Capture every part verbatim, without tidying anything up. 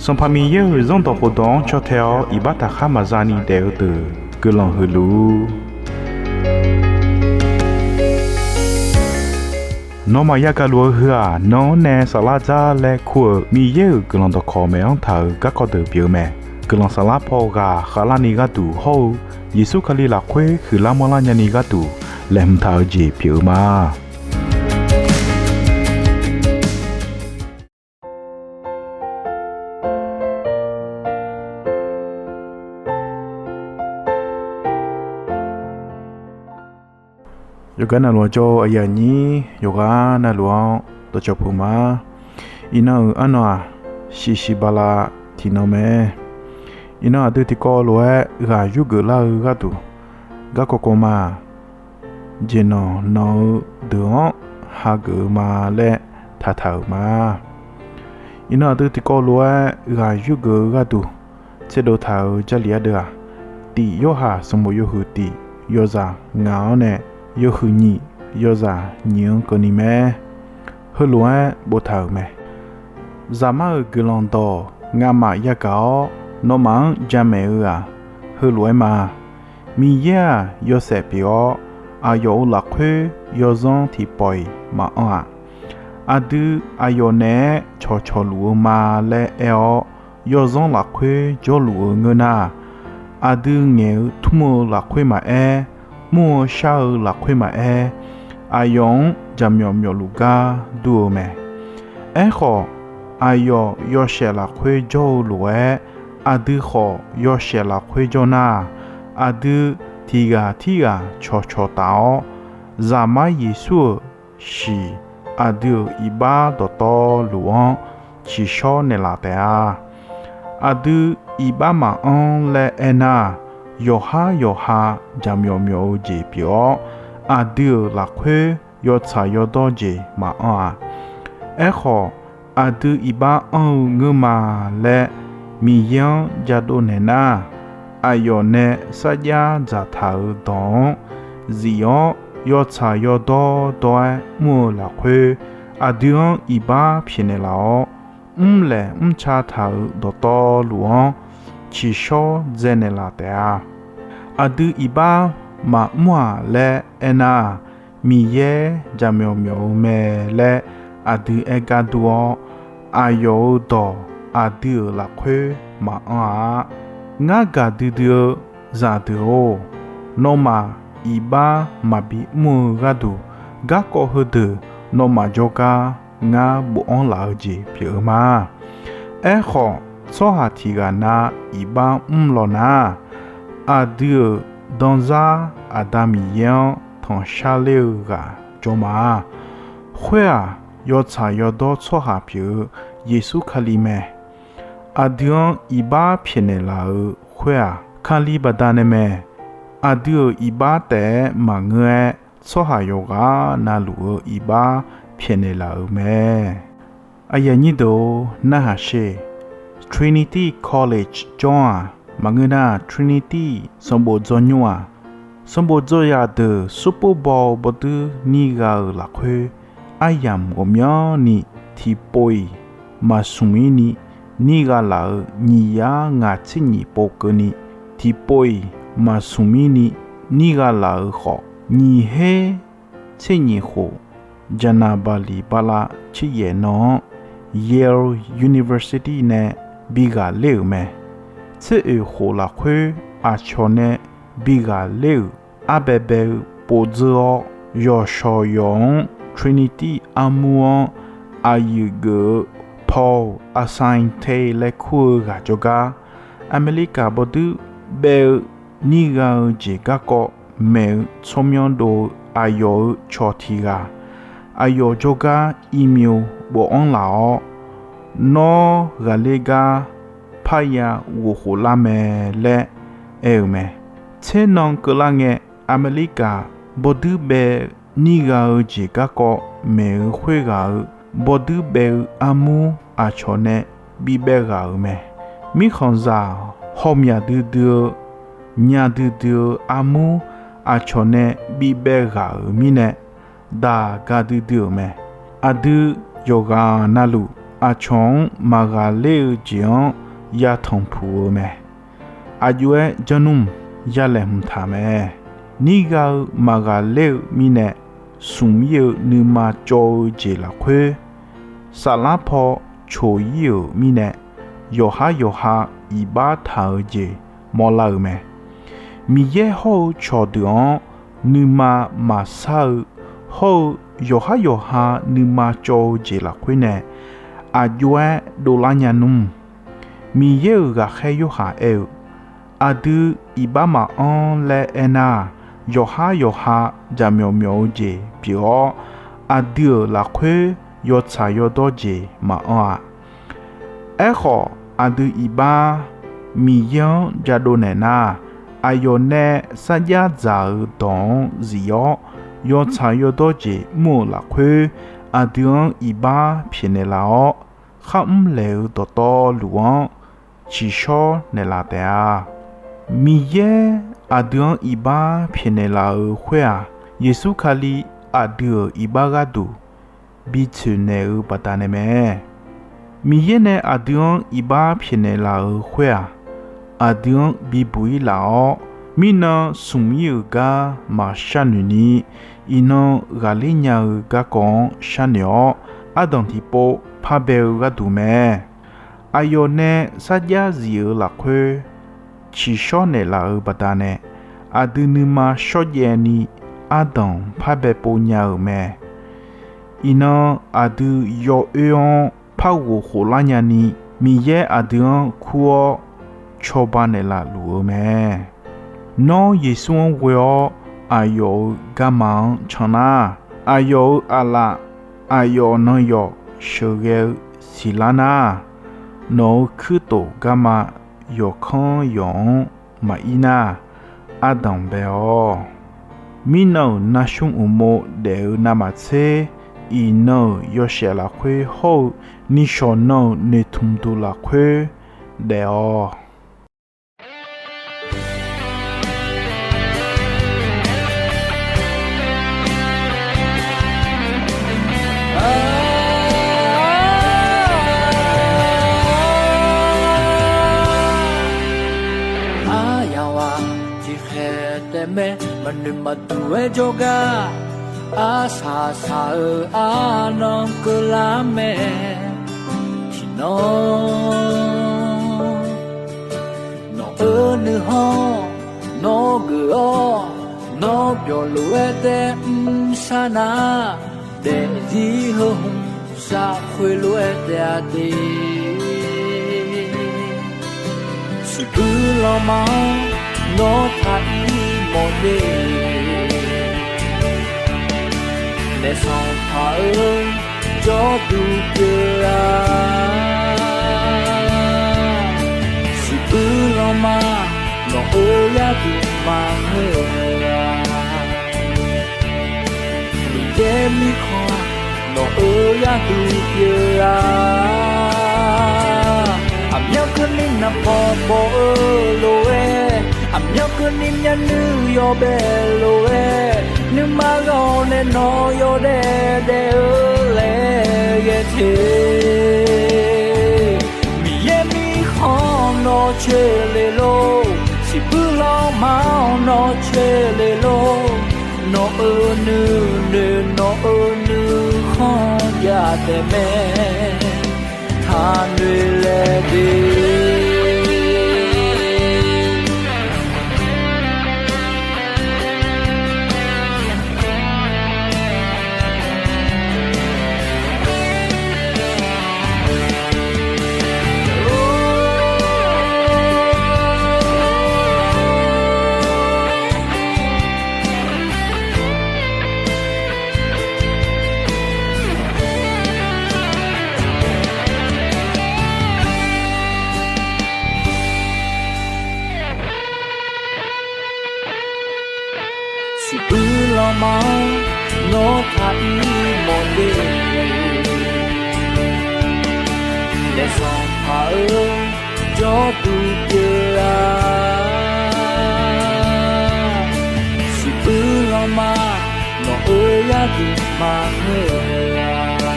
Sanqpaq Miqyaer-euq Zanrdawq khofdawq-anr caw tae-awr iqbax taqkhar maqza ni daef-eu deuq guiqlanq huiq luf-ur. Nawmaf yagaq luf-eu heu-aq, nan-anr nae saflar dzar laer kur-euq Miqyaer-euq guiqlanq dawqkawq maeq-anr taq-euq garkawv deuq pyeuf-eu mae. Guiqlanq saflar paw ghaq khavlarni gharduq hawr-eu Yeqsur Kali lafkhoer huiqlar manrlar nyani gharduq laeqhmq taq-eu jeq pyeuf-eu ma. Yawqgar navluf-anr jawr-eu aqyuif aqnyir yawqghaq navluf-anr dawqcawq puq ma. Iqnan-euq arnan-aq, shiqshiq bala tiqnan mae. Iqnan aqdui tiqkawv lof-aer ghaq yurgeuf lar-eu gharduq, garkawv kawv ma-aq, jeqnanq nanq-eu deuq-anr hageuf-eu ma laer taqtaq-euq ma. Iqnan aqdui tiqkawv lof-aer ghaq yurgeuf-eu gharduq tserdov taq-euq Jarlif ardeuv-aq, Tif Yorhaq sanqbof yawhuiq tif yawzaq ngaq-anr nae yawhuiq nyiq yawzaq nyiq-anr keuvni mae. Heulof-aer boftaq-euq mae. Zaqmar-euq guiqlanq dawq ngamaf yagaq-awr, nawmaf-anr jamaeq-eu-aq, heulof-aer ma. Miqyaer-aq yawshaef pyeuf-awr, aqyawf-euq lafkhoer yawzanr tiqpawf-iq maqanr-aq, aqdui aqyawf naeq-aer cawqcawq luf-eu ma laer aer-awr, yawzanr lafkhoer jawrluf-eu ngeur nar, aqdui ngaeq-eu tmr-eu lafkhoer maqaer, mr-eu shar-eu lafkhoer maqaer, aqyawf-anr jaqmyawf myawfluf gar dur-eu mae. Aerkhawf, aqyawf yawshaef lafkhoer jawr-eu lof-aer, aqdui khawf yawshaef lafkhoer jawr nar, aqdui tiqghaq tirghaq cawqcawq taf-awr, Zaqmar Yeqsur-euq shiq aqdui-euq iqbax dawqtawvluf-anr tsiqshawr naeqlaf taef-a. Aqdui iqbax maqanr laer aernar, yawqhar yawqha jaqmyawf myawf-eu jeq pyeuf-awr, aqdui-euq lafkhoer yawtsaq yawdawr jeq maqanr-a. Aerkhawf, aqdui iqbax anr-eu ngeur ma laer Miqyaer-anr jadov naeq nar, aqyawf nae sarjax dzaqtaq-euq dawq-anr zif-awr, yawtsaq yawdawr dawr-aer mr-eu lafkhoer, aqdui-anr iqbax pyaeqnaeq laf-awr, mrlaeq mrca taq-euq dawqtawvluf-anr tsiqshawr dzaenaeq laf taef-a. Aqdui iqbax maqmr-aq laer aernar, Miqyaer jaqmyawf myawf-eu mae laer aqdui aer gar dur-awr, aqyawf-euq dawq aqdui-euq lafkhoer maqanr-a. Ngar gaqdui dui-eu zaqdeuq-or, nawmaf iqbax maqbi mr-eu gharduq, garkawv heudeuq nawmaf jawrgar ngar bofanr laf-eu jeq pyeuf-eu ma. Aerkhawf, tsawrhaq tiq ghaq na iqbax mr law nar, aqdui-euq danzar Aqda Miqyaer-anr tanqshar ler-eu ghaq jawr ma. Khoer-aq, yawtsaq yawdawr tsawrhaq pyeuf-eu Yeqsur Kali mae. Aqdui-anr iqbax pyaeqnaeq laf-euq khoer-aq, Kali baqdanae mae. Aqdui-euq iqbax taef-aer maqngeur-aer, tsawrhaq yawqghaq na luf-eu iqbax pyaeqnaeq laf-euq mae. Aqyuif aqnyir deuq-or, narhaq sher. Trinity College jawr-aq, maqngeur nar Trinity sanqbof dzaw nymr-aq, sanqbof dzaw yaq deuq Super Bowl bawduir nir gha-euq lafkhoer, aryamq ghawqmyanrni tiqpov-iq maqsmq-ir ni nir gha laf-euq nyiq yar ngaq tser nyiq pov keuvni, tiqpov-iq maqsmq mirni nir gha laf-euq khawf, nyiq her tser nyiq khof, jaqnaq baqliq bala tser yaef nan-anr Yale University nae bi ghaqler-euq mae. Tser oeq khof lafkhoer aqcawq nae bi ghaqler-euq arbaebae-eu povdzeur-awr, yawqshawq yawq-anr Trinity armur-anr aqyuif geuf-eu Paul Asante laer kur-eu ghaq jawrgar, Aqmeqlirkaq bawduir baev-eu nir gha-eu jeq garkawv maeq-eu tsawrmyanr dov-eu aqyawf-euq cawq tiq ghaq, aqyawf jawrgar email bofanr laf-awr, Nawr ghaqler gar parya ghofkhof lar mae laer aer-euq mae. Tser nan keuvlar ngae, Aqmeqlirkaq bawduir baev nir gha-eu jeq garkawv maeq-eu khoerghaq-euq bawduir baev-eu armur aqcawq nae bibaev ghaq-euq mae. Mirkhanqzaq hawmyaq duidui-eu, nya duidui-eu armur aqcawq nae bibaev ghaq-euq mirnae, daq ga duidui-euq mae. Aqdui yawqghaq navluf aqcawq-anr maqghaqler-eu jeq-anr yatanq puq-eu mae. Aqjox-aer janr nmr yalaeqhmq taq mae. Nirgha-eu maqghaqler-eu mirnae, smq ir-eu nuima cawv-eu jeq lafkhoer, saflar paw coq ir-euq mirnae, yawqhar yawqha iqbax taq-eu jeq mawrlar-euq mae. Miqyaer hawr-eu cawqdeuq-anr nuima maqsar-eu hawr-eu, yawqhar yawqha nuima cawv-eu jeq lafkhoer nae aqjox-aer dovlar nya nmr. Miqyaer-euq ghaqkhaer Yorhaq aer-eu, aqdui iqbax maqanr laer aernar-aq, yawqhar yawqha jaqmyawf myawf-eu jeq pyeuf-awr, aqdui-euq lafkhoer yawtsaq yawdawr jeq maqanr-a. Aerkhawf, aqdui iqbax Miqyaer-anr jadov naeq nar, aqyawf nae sarjax dzaq-eu dawq-anr zif-awr, yawtsaq yawdawr jeq mr-euq lafkhoer, aqdui-anr iqbax pyaeqnaeq laf-awr, kharmr laeq-eu dawqtawvluf-anr tsiqshawr naeqlaf taef-a. Miqyaer aqdui-anr iqbax pyaeqnaeq laf-euq khoer-aq, Yeqsur Kali aqdui-euq iqbax gharduq bi tsoeqnaeq-eu baqdanae mae. Miqyaer nae aqdui-anr iqbax pyaeqnaeq laf-euq khoer-aq, aqdui-anr bibuq ir laf-awr, mirnan smq ir-euq gar maqshar noeq ni, iqnan ghaqler nya-eu garkawv-anr sharnoeq-awr, ardanq tiqpov parbae-eu gharduq mae. Aqyawf nae sarjax zif-eu lafkhoer tsiqshawr naeqlaf-eu baqdanae, aqdui nuima shawrjaev ni ardanq parbae pov nya-euq mae. Iqnan aqdui yawoer-anr par ghof khoflar nyani, Miqyaer aqdui-anr kur-awr cawba naeqlaf luf-eu mae. Nawr Yeqsur-anr ghoe-awr aqyawf-euq garma-anr can nar, aqyawf-euq aqlaf, aqyawf nan yawf sheuqghae-eu siqlar nar, nawq-euq kuirtof garma yawqkanr yawq-anr maqir nar, ardanq bae-awq. Mirnan-euq narsmr uqmov daef-eu navmaqtser, iqnan-euq yawshaef lafkhoer hawr-eu nishawq nan-euq noeqtmq duq lafkhoer daef-awq. Aryaq ghaq tiqkhaeq taef mae, maqnoeq maqduq-aer jawrgar, arsaq saq-eu arnan keuvlar mae. Tiqnan nawq-euq nuikhanr nawr geuf-awr, nawr byawq lof-aer taef mrshar nar, daefzir heu hmq saf khoerlof-aer taef-a de. Siqbuir lanma-anr nawr taq ir mawf de. Naef sanqpaq-eu jawrduq pyeuf-a. Siqbuir lanma nawq-euq yarduq maqngeur-a. Miqyaer mirkhanq nawq-euq yarduq pyeuf-a. Aqmyanluf keuvni naqpaw paw-eu lof-aer, aqmyanluf keuvni myavnuiv yawbae lof-aer, nuima ghawq nae nawq yawdaef daef-eu laer ghae te. Miqyaer mirkhanq nawq coeq le lor, siqbuir lanma-anr nawq coeq le lor, nawq-euq nuinoeq nawq-euq nuikhanr jav taef mae, taqnoeq laeq de. Siqbuir lanma-anr nawr taq ir mawf de. Naef sanqpaq-eu jawrduq pyeuf-a. Siqbuir lanma nawq-euq yarduq maqngeur-a.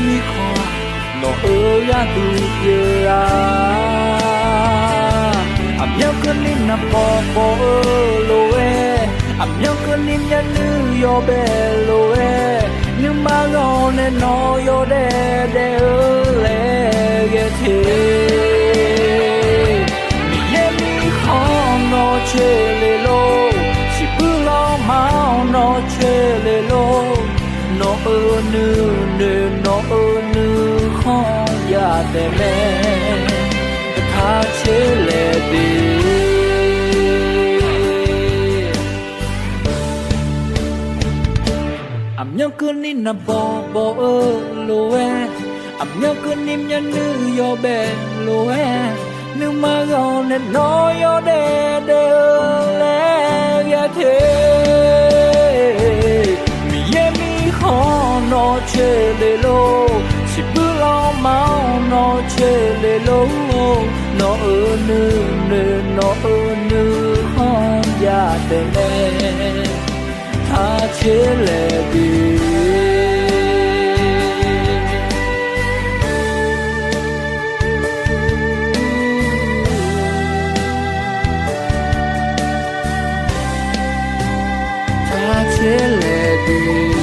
Mirkhanq nawq-euq gharduq pyeuf-a. Aqmyanluf keuvni naqbawq bawq-eu lof-aer, aqmyanluf keuvni myavnuiv yawbae lof-aer, nuima ghaq-awr nae nawr yawdaef daef-eu laer ghae te. Miqyaer mirkhanq nawr coer le lor, siqbuir lanma-anr nawr coer le lor. Nawq-euq nuinoeq nawq-euq nuikhanr yadaef mae, taq coer laer de. Aqmyanluf keuvni naqbawq bawq-eu lof-aer, aqmyanluf keuvni myavnuiv yawbae lof-aer, nuima ghaq-awr nae nawr yawdaef daef-eu laer ghae te. Miqyaer mirkhanq nawr coer le lor, siqbuir lanma-anr nawr coer le lor. Nawq-euq nuinoeq nawq-euq nuikhanr yadaef mae, taq coer laer de. Taq coer laer de.